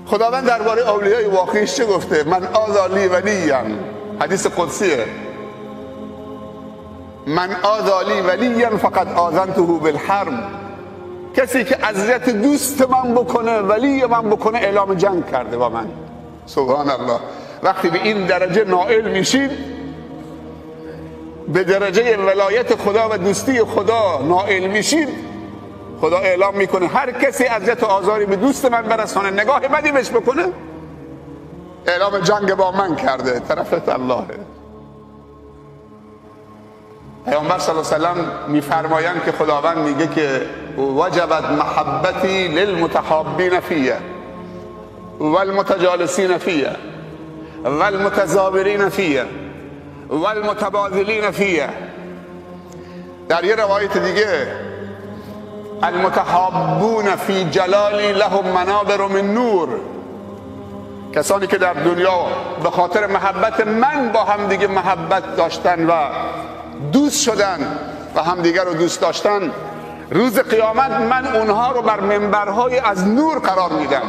خداوند درباره اولیای واقعیش چه گفته؟ من آذا لی ولیم، حدیث قدسیه، من آذا لی ولیم فقد آذنته بالحرب. کسی که اذیت دوست من بکنه، ولی من بکنه، اعلام جنگ کرده با من. سبحان الله. وقتی به این درجه نائل میشید، به درجه ولایت خدا و دوستی خدا نائل میشید، خدا اعلام میکنه هر کسی اذیت و آزاری به دوست من برسانه، نگاه بدی بهش بکنه، اعلام جنگ با من کرده، طرفت اللهه. پیامبر صلی الله علیه و سلم میفرمایند که خداوند میگه که وجبت محبتی للمتحابین فیه والمتجالسین فیه والمتزاورین فیه والمتبادلین فیه. در یه روایت دیگه المتحابون فی جلالی لهم منابر من نور. کسانی که در دنیا به خاطر محبت من با هم دیگه محبت داشتن و دوست شدن و همدیگه رو دوست داشتن، روز قیامت من اونها رو بر منبرهای از نور قرار میدم.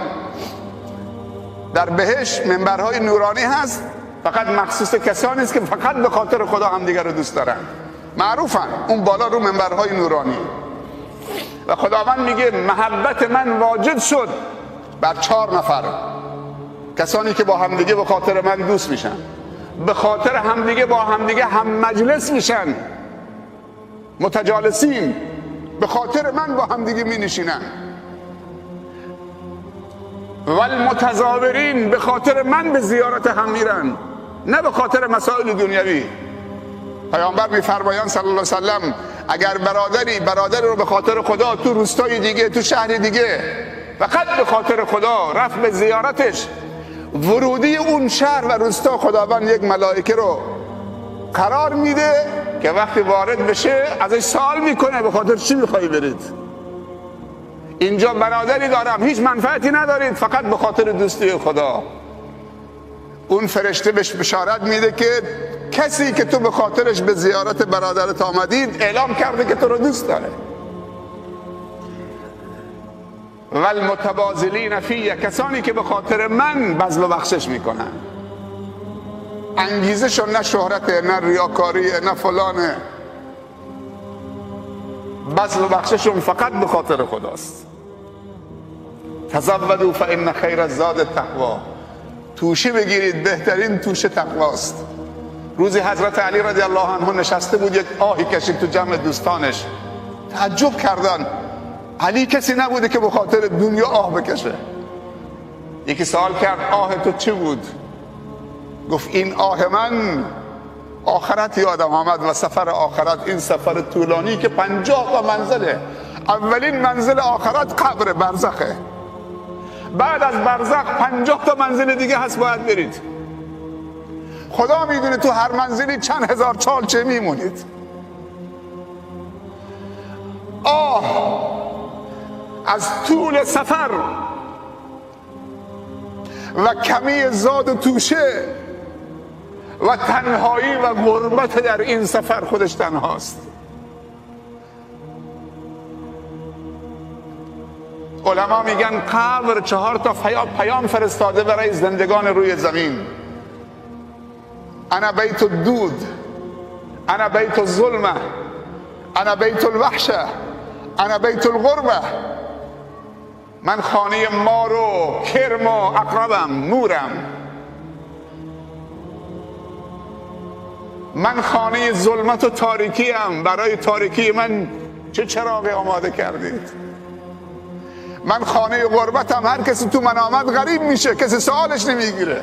در بهشت منبرهای نورانی هست، فقط مخصوص کسانی است که فقط به خاطر خدا همدیگه رو دوست دارن، معروفن اون بالا رو منبرهای نورانی. و خداوند میگه محبت من واجد شد بر 4 نفر، کسانی که با همدیگه به خاطر من دوست میشن، به خاطر همدیگه با همدیگه هم مجلس میشن، متجالسین، به خاطر من با همدیگه می نشینن، والمتزاورین، به خاطر من به زیارت هم میرن، نه به خاطر مسائل دنیوی. پیامبر میفرمایند صلی الله علیه وسلم اگر برادری برادر رو به خاطر خدا تو روستای دیگه، تو شهر دیگه، فقط به خاطر خدا رفت به زیارتش، ورودی اون شهر و روستا خداوند یک ملائکه رو قرار میده که وقتی وارد بشه ازش سوال میکنه به خاطر چی میخوایی برید؟ اینجا برادری دارم، هیچ منفعتی ندارید، فقط به خاطر دوستی خدا. اون فرشته بهش بشارت میده که کسی که تو به خاطرش به زیارت برادرت آمدید اعلام کرده که تو رو دوست داره. والمتبازلین فیه، کسانی که به خاطر من بذل و بخشش میکنن، انگیزشون نه شهرته، نه ریاکاریه، نه فلانه، بذل و بخششون فقط به خاطر خداست. تزودوا فان خیر الزاد التقوا، توشه بگیرید، بهترین توشه تقواست. روزی حضرت علی رضی الله عنه نشسته بود، یک آهی کشید تو جمع دوستانش، تعجب کردن، علی کسی نبوده که به خاطر دنیا آه بکشه. یکی سوال کرد آه تو چی بود؟ گفت این آه من آخرت یادم آمد و سفر آخرت، این سفر طولانی که 50 تا منزله. اولین منزل آخرت قبر برزخه، بعد از برزخ 50 تا منزل دیگه هست باید برید. خدا میدونه تو هر منزلی چند هزار چالچه میمونید. آه از طول سفر و کمی زاد و توشه و تنهایی و غربت در این سفر، خودش تنهاست. علما میگن قبر 4 تا پیام فرستاده برای زندگان روی زمین. انا بیت الدود، انا بیت الظلمه، انا بیت الوحشه، انا بیت الغربه. من خانه مار و کرم و عقربم، مورم. من خانه ظلمت و تاریکیم، برای تاریکی من چه چراغی آماده کردید؟ من خانه غربتم، هر کسی تو من آمد غریب میشه، کسی سوالش نمیگیره.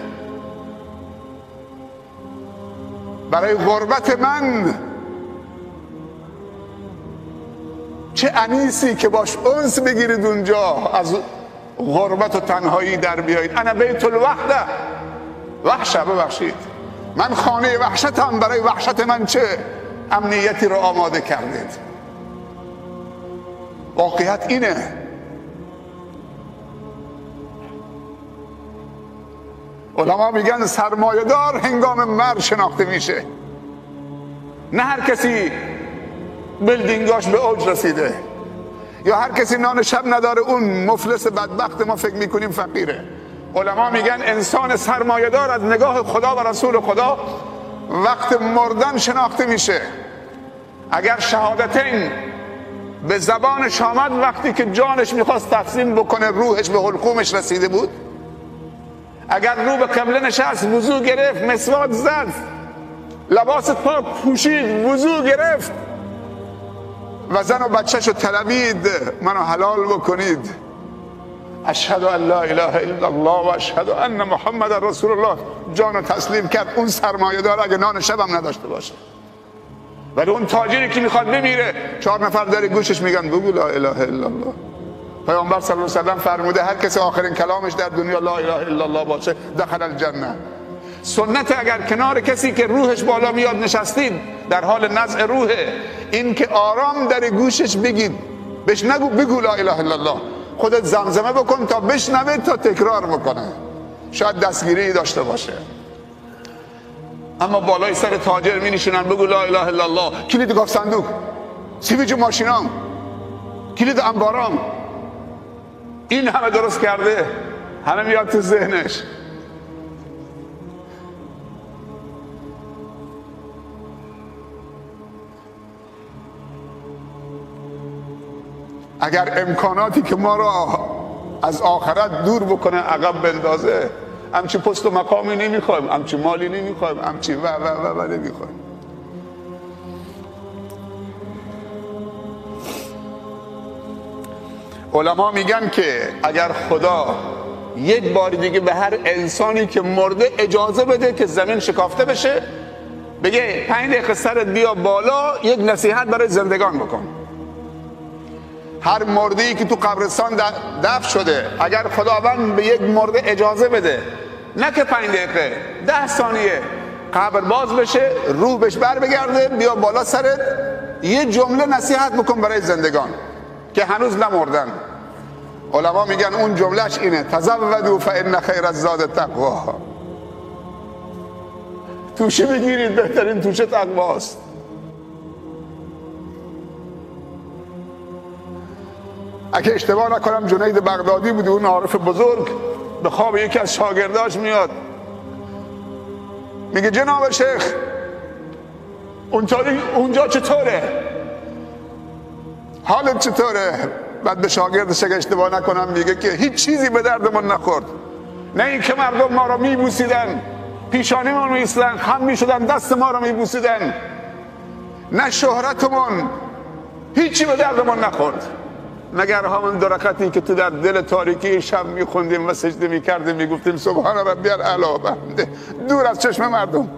برای غربت من چه انیسی که باش انس بگیرید اونجا، از غربت و تنهایی در بیایید. انا بیت الوحده، وحشه، ببخشید، من خانه وحشتم، برای وحشت من چه امنیتی رو آماده کردید؟ واقعیت اینه. علما میگن سرمایه دار هنگام مرگ شناخته میشه، نه هر کسی بلدینگاش به اوج رسیده یا هر کسی نان شب نداره اون مفلس بدبخت ما فکر میکنیم فقیره. علما میگن انسان سرمایه‌دار از نگاه خدا و رسول خدا وقت مردن شناخته میشه. اگر شهادتین به زبانش آمد وقتی که جانش میخواست تسلیم بکنه، روحش به حلقومش رسیده بود. اگر رو به قبله نشست، وضو گرفت، مسواک زد، لباس پاک پوشید، وضو گرفت و زن و بچه‌شو طلبید منو حلال بکنید، اشهد ان لا اله الا الله و اشهد ان محمد رسول الله، جانو تسلیم کرد. اون سرمایه دار اگه نان شبم نداشته باشه، ولی اون تاجری که میخواد بمیره 4 نفر داره گوشش میگن بگو لا اله الا الله. پیامبر صلی الله علیه و سلم فرموده هر کسی آخرین کلامش در دنیا لا اله الا الله باشه دخل الجنه. سنت اگر کنار کسی که روحش بالا میاد نشستید در حال نزع روحه، این که آرام در گوشش بگید، بهش نگو بگو لا اله الا الله، خودت زمزمه بکن تا بشنوه، تا تکرار بکنه، شاید دستگیری داشته باشه. اما بالای سر تاجر می نشینن بگو لا اله الا الله، کلید گاف صندوق، سیویج ماشینام، کلید انبارام، این همه درست کرده، همه میاد تو ذهنش. اگر امکاناتی که ما را از آخرت دور بکنه عقب بندازه، همچی پست و مقامی نمیخوایم، همچی مالی نمیخوایم، همچی و و و و نمیخوایم. علما میگن که اگر خدا یک بار دیگه به هر انسانی که مرده اجازه بده که زمین شکافته بشه، بگه 5 دقیقه سرت بیا بالا، یک نصیحت برای زندگان بکن. هر مرده‌ای که تو قبرستان دفن شده، اگر خداوند به یک مرده اجازه بده، نه که 5 دقیقه، 10 ثانیه قبر باز بشه، روح بهش بر بگرده، بیا بالا سرت یه جمله نصیحت بکن برای زندگان که هنوز نمردن. علما میگن اون جملهش اینه: تزودوا فان خیر الزاد التقوا. توشه بگیرید، بهترین توشه تقواست. اگه اشتباه نکنم جنید بغدادی بود، اون عارف بزرگ، به خواب یکی از شاگرداش میاد میگه جناب شیخ اونجا چطوره؟ حالت چطوره؟ بعد به شاگردش اگه اشتباه نکنم میگه که هیچ چیزی به دردمون نخورد، نه اینکه مردم ما را میبوسیدن، پیشانیمون میایستادن، خم میشدن، دست ما را میبوسیدن، نه شهرتمون، هیچی به دردمون نخورد، مگر همون 2 رکعتی که تو در دل تاریکی شب میخوندیم و سجده میکردیم، میگفتیم سبحان ربی الاعلی و بحمده، دور از چشم مردم.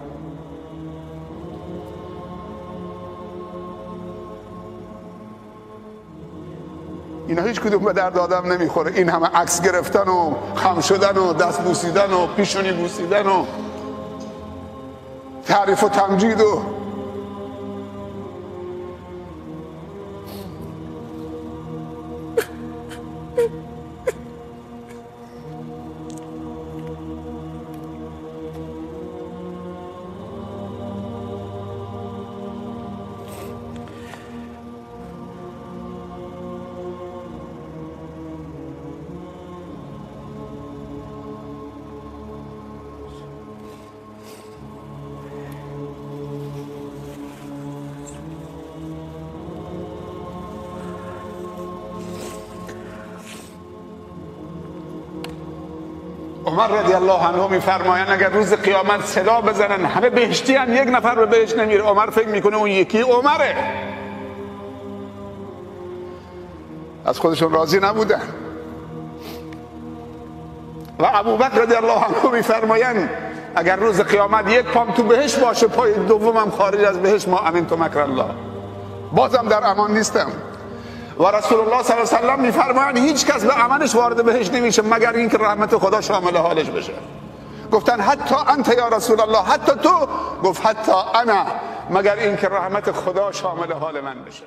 اینا هیچ کدوم به درد آدم نمیخوره. این همه عکس گرفتن و خم شدن و دست بوسیدن و پیشونی بوسیدن و تعریف و تمجید و عمر رضی الله عنه میفرمایند اگر روز قیامت صدا بزنن همه بهشتی هن، یک نفر به بهشت نمیره. عمر فکر میکنه اون یکی عمره، از خودشون راضی نبودن. و ابوبکر رضی الله عنه میفرمایند اگر روز قیامت یک پام تو بهشت باشه، پای دومم خارج از بهشت، ما امنت مکر الله، بازم در امان نیستم. و رسول الله صلی الله علیه و سلم میفرمایند هیچ کس به عملش وارد بهشت نمیشه مگر اینکه رحمت خدا شامل حالش بشه. گفتن حتی انت یا رسول الله، حتی تو؟ گفت حتی انا، مگر اینکه رحمت خدا شامل حال من بشه.